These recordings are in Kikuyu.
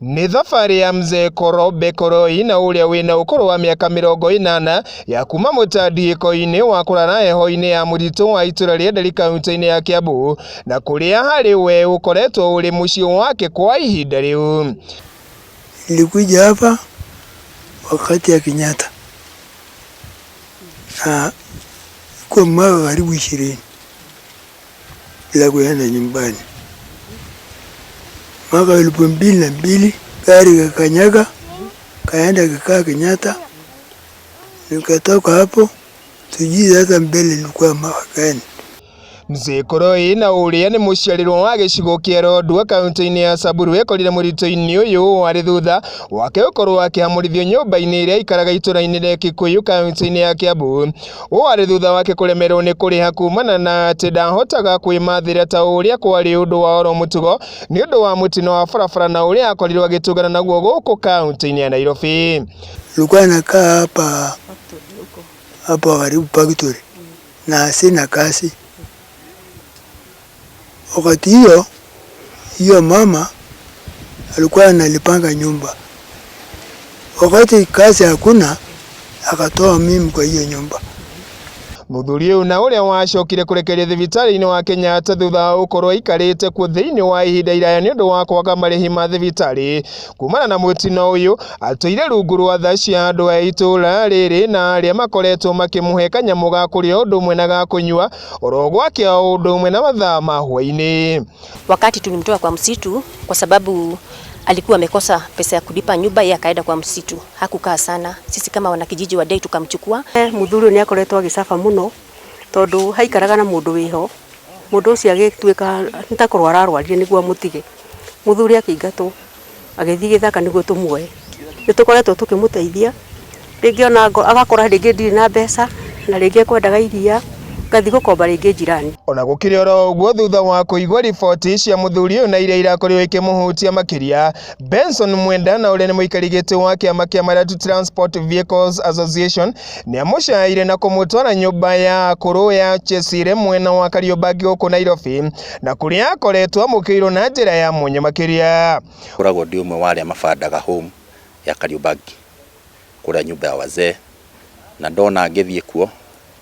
Nĩ thabarĩ ya mzee Korobe Koroi na ũrĩa wĩna ũkũrũ wa mĩaka 80 ya kuma mũtandĩko-inĩ wa kũrara heho-inĩ ya mũtitũ wa itũra rĩa Nderi kaunti-inĩ ya Kiambu na kũrĩa harĩ we ũkoretwo ũrĩ mũciĩ wake kwa ihinda rĩu. Nilikuja hapa wakati ya Kenyatta na kwa mwaka karibu 20 bila kuenda nyumbani. Mwaka 2002 gari kakanyaga kaenda kikaa Kenyatta, nikatoka hapo sijui sasa mbele ilikuwa mwaka gani. Mzee Koroi na ũrĩa nĩ mũciarirwo wa gĩcigo kĩa Lodwar kaunti-inĩ ya Samburu ekorire mũritũ-inĩ ũyũ warĩ thutha wake gũkorwo akĩhamũrithio nyũmba-inĩ ĩrĩa aikaraga itũra-inĩ rĩa Kikuyu kaunti-inĩ ya Kiambu. Ũũ warĩ thutha wake kũremerwo nĩ kũrĩha kumana na atĩ ndahotaga kwĩmathĩra ta ũrĩa kwarĩ ũndũ wa oro mũtugo nĩ ũndũ wa mũtino wa barabara na ũrĩa akorirwo agĩtũngana naguo gũkũ kaunti-inĩ ya Nairobi. Nilikuwa nakaa hapa hapa karibu factory na sina kazi. Wakati hiyo hiyo mama alikuwa analipanga nyumba. Wakati kazi hakuna, akatoa mimi kwa hiyo nyumba. Mũthuri ũyũ na ũrĩa wacokire kũrekererio thibitarĩ-inĩ wa Kenyatta thutha wa gũkorwo aikarĩte kuo thĩinĩ wa ihinda iraya nĩ ũndũ wa kwaga marĩhi ma thibitarĩ kumana na mũtino ũyũ atũire rungu rwa tha cia andũ a itũra rĩrĩ na arĩa makoretwo makĩmũhe kanyamũ ga kũrĩa ũndũ ũmwe na ga kũnyua oro gwake o ũndũ ũmwe na mathaa ma hwaĩ-inĩ. Wakati tulimtoa kwa msitu kwa sababu alikuwa amekosa pesa ya kulipa nyumba, yeye akaenda kwa msitu, hakukaa sana. Sisi kama wanakijiji wa Dei tukamchukua. Muthuri ũyũ nĩ akoretwo agĩcaba mũno tondũ haikaraga na mũndũ wĩho mũndũ ũcio agĩtuĩka nĩ ta kũrwara arwarire nĩguo amũtige. Mũthuri akĩingatwo agĩthiĩ gĩthaka nĩguo tũmuoe. Nĩ tũkoretwo tũkĩmũteithia rĩngĩ ona agakora rĩngĩ ndirĩ na mbeca na rĩngĩ ekwendaga iria ngathiĩ gũkomba rĩngĩ jirani. Ona gũkĩrĩ oro ũguo thutha wa kũigua riboti cia mũthuri ũyũ na iria irakorirwo ikĩmũhutia makĩria, Benson Mwenda na ũrĩa nĩ mũikari gĩtĩ wa kĩama kĩa Matatu Transport Vehicles Association nĩamũcaĩire na kũmũtwara nyũmba ya akũrũ ya Chesire mwena wa Kariobangi gũkũ Nairobi na kũrĩa akoretwo amũkĩirwo na njĩra ya mwanya makĩria. Ngoragwo ndĩ ũmwe wa arĩa mabandaga home ya Kariobangi kũrĩa nyumba ya wazee, na ndona ngĩthiĩ kuo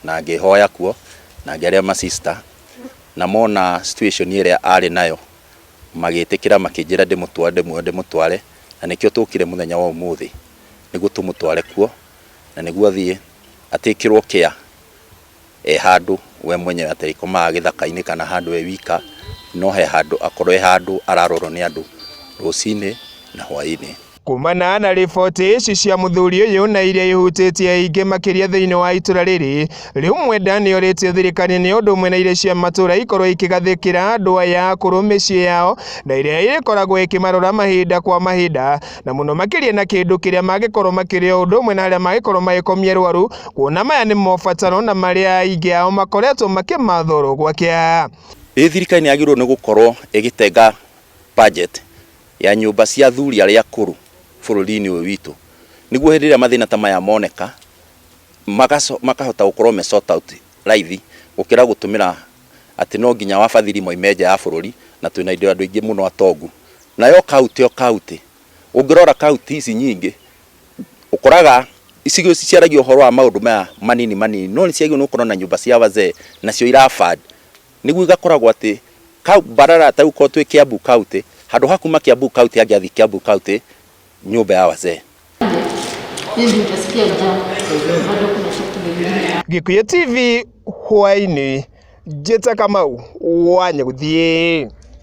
na ngĩhoya kuo na ngĩaria masista na mona situation ĩrĩa arĩ nayo magĩtĩkĩra makĩnjĩra ndĩmũtware ndĩmuoe ndĩmũtware, na nĩkĩo tũkire mũthenya wa ũmũthĩ nĩguo tũmũtware kuo na nĩguo athiĩ atĩkĩrwo care e handũ we mwenyewe atarĩkomaga gĩthaka-inĩ kana handũ e wika, no he handũ akorwo e handũ ararorwo nĩ andũ rũcinĩ na hwaĩ-inĩ. Kumana na riboti ici cia mũthuri ũyũ na iria ihutĩtie aingĩ makĩria thĩinĩ wa itũra rĩrĩ, rĩu Mwenda nĩorĩtie thirikari nĩ ũndũ ũmwe na iria cia matũra ikorwo ikĩgathĩkĩra andũ aya akũrũ mĩciĩ yao na iria ĩkoragwo ĩkĩmarora mahinda kwa mahinda na mũno makĩria na kĩndũ kĩrĩa mangĩkorwo makĩrĩa ũndũ ũmwe na arĩa mangĩkorwo magĩkomia arwaru kuona maya nĩ mobataro na marĩa aingĩ ao makoretwo makĩmathorwo gwakĩa. Ĩ thirikari nĩ yagĩrĩirwo nĩ gũkorwo ĩgĩtenga budget ya nyũmba cia athuri arĩa akũrũ bũrũri-inĩ ũyũ witũ nĩguo hĩndĩ ĩrĩa mathĩna ta maya moneka makahota gũkorwo me sort out raithi gũkĩra gũtũmĩra atĩ no nginya wabathiri moime nja ya bũrũri na twĩna indo andũ aingĩ mũno atongu. Nayo kaunti o kaunti ũngĩrora kaunti ici nyingĩ ũkoraga icigo ici ciaragia ũhoro wa maũndũ maya manini manini no nĩ ciagĩrĩirwo nĩ gũkorwo na nyũmba cia wazee nacio iraband nĩguo igakoragwo atĩ barara ta rĩu korwo twĩ Kiambu county handũ ha kuma Kiambu county angĩathiĩ Kiambu county nyũmba ya wazee. Gikuyu TV hwaĩ-inĩ, Njĩta Kamau wa Nyagũthiĩ.